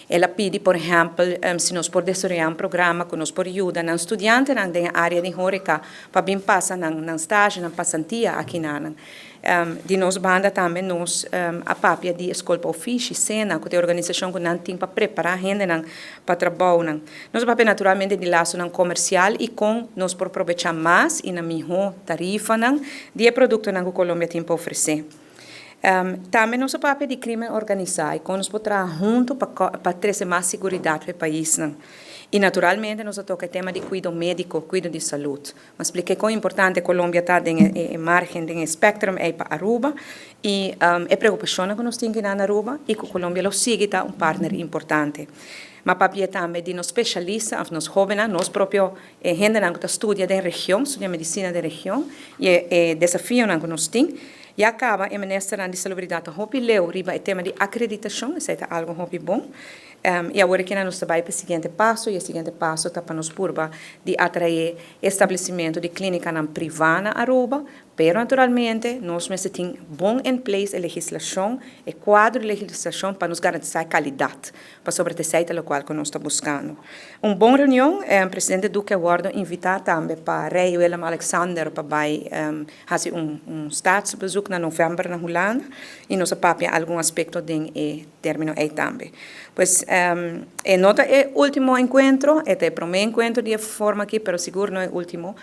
El a pidi, por ehèmpel, si nos por desaroyá un programa ku nos por yuda nan studiantenan den área di horeca pa bin pasa nan stage, nan pasantia aki nan. Di nos banda tambe nos a papia di Skol pa Ofishi, SENA, ku ta e organisashon ku nan tin pa prepará hendenan pa trabounan. Nos a papia naturalmente di lasonan komersial i kon nos por probechá mas i na mihó tarifanan di e produktonan ku Colombia tin pa ofresé. Tambe nos a papia di krímen organisá i kon nos por traha huntu pa trese mas siguridat pa e paisnan. I naturalmente nos a toka e tema di kuido médiko, kuido di salud. Mi a spliká kon importante Colombia ta den e margen, den e spectrum ei pa Aruba i e preokupashonnan ku nos tin kinan na Aruba i ku Colombia lo sigui ta un partner importante. Mi a papia tambe di nos spesialista òf nos hóbennan, nos propio hendenan ku ta studia den region, studia medisina den region i e desafionan ku nos tin. Ya kaba e ministernan di Salubridat ta hopi leu riba e tema di akreditashon, esei ta algu hopi bon. I awor kinan nos ta bai pa e siguiente paso i e siguiente paso ta pa nos purba di atraé establesimentu di klínikanan privá na Aruba, pero naturalmente nos mester tin bon en place e legislashon, e kuadro di legislashon pa nos garantisá e kalidat, pasobra ta esei ta lokual ku nos ta buskando. Un bon reunion, Presidente Duque a wòrdu invitá tambe pa Rei Willem Alexander pa bai hasi un staatsbezoek na novèmber na Hulanda i nos a papia algun aspekto den e término ei tambe. Pues, e no ta e último enkuentro, e ta e promé enkuentro di e forma akí, pero sigur no e último.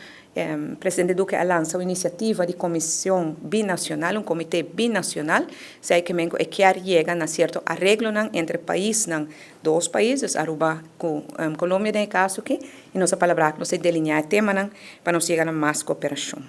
Presidente Duque a lansa un inisiativa di komishon binacional, un komité binacional, esei ke men ku e kier yega na sierto areglonan entre paisnan, dos pais, dus Aruba ku Colombia den e kaso akí, i nos a palabrá ku nos ta delineá e temanan pa nos yega na mas koperashon.